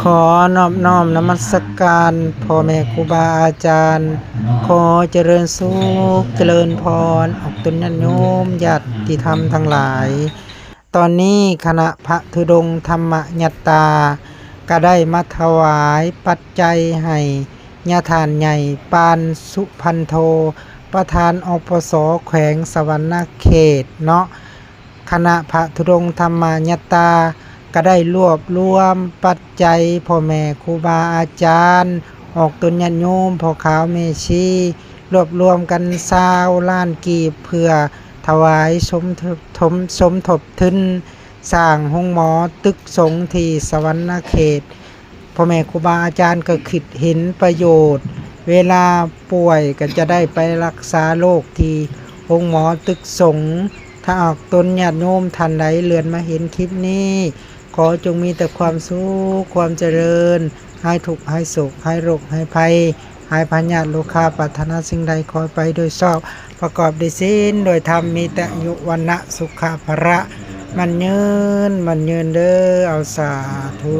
ຂໍນອບນ້ອມນະມັດສະການພໍ່ແມ່ຄູບາອາຈານ, ຂໍຈະເລີນສຸກຈະເລີນພອນ ອອກຕົນຍາດໂຍມ ຍາດຕິທຳທັງຫຼາຍ. ຕອນນີ້ຄະນະພະທຸດົງທຳມະຍັດຕາ ກະໄດ້ມາຖວາຍປັດໄຈໃຫ້ຍາທ່ານໃຫຍ່ ປານ ສຸພັນໂທ ປະທານ ອປສ ແຂວງສະຫວັນນະເຂດເນາະ. ຄະນະພະທຸດົງທຳມະຍັດຕາ ກະໄດ້ລວບລວມປັດໄຈພໍ່ແມ່ຄູບາອາຈານ ອອກຕົນຍາດໂຍມ ພໍ່ຂາວແມ່ຊີ ລວບລວມກັນຊາວລ້ານກີບ ເພື່ອຖວາຍສົມທົບ ສົມ ສົມທົບທຶນ ສ້າງໂຮງໝໍຕຶກສົງທີ່ສະຫວັນນະເຂດ. ພໍ່ແມ່ຄູບາອາຈານກໍຄິດເຫັນປະໂຫຍດ ເວລາປ່ວຍກໍຈະໄດ້ໄປລັກສາໂລກທີ່ໂຮງໝໍຕຶກສົງ. ຖ້າຫາກຕົນຍາດໂຍມທ່ານໃດເລື່ອນມາເຫັນຄລິບນີ້ ຂໍຈົ່ງມີແຕ່ຄວາມສຸກ ຄວາມຈະເລີນ, ຫາຍທຸກ ຫາຍໂສກ ຫາຍໂລກ ຫາຍໄພ, ຫາຍພະຍາດໂລຄາ, ປາດຖະໜາສິ່ງໃດຂໍໃຫ້ໄປໂດຍຊອບ, ປະກອບດ້ວຍສິນ ດ້ວຍທຳ, ມີແຕ່ອາຍຸ ວັນນະ ສຸຂະ ພະລະ ໝັ້ນຍືນ ໝັ້ນຍືນເດີ້ ເອົາ ສາທຸ.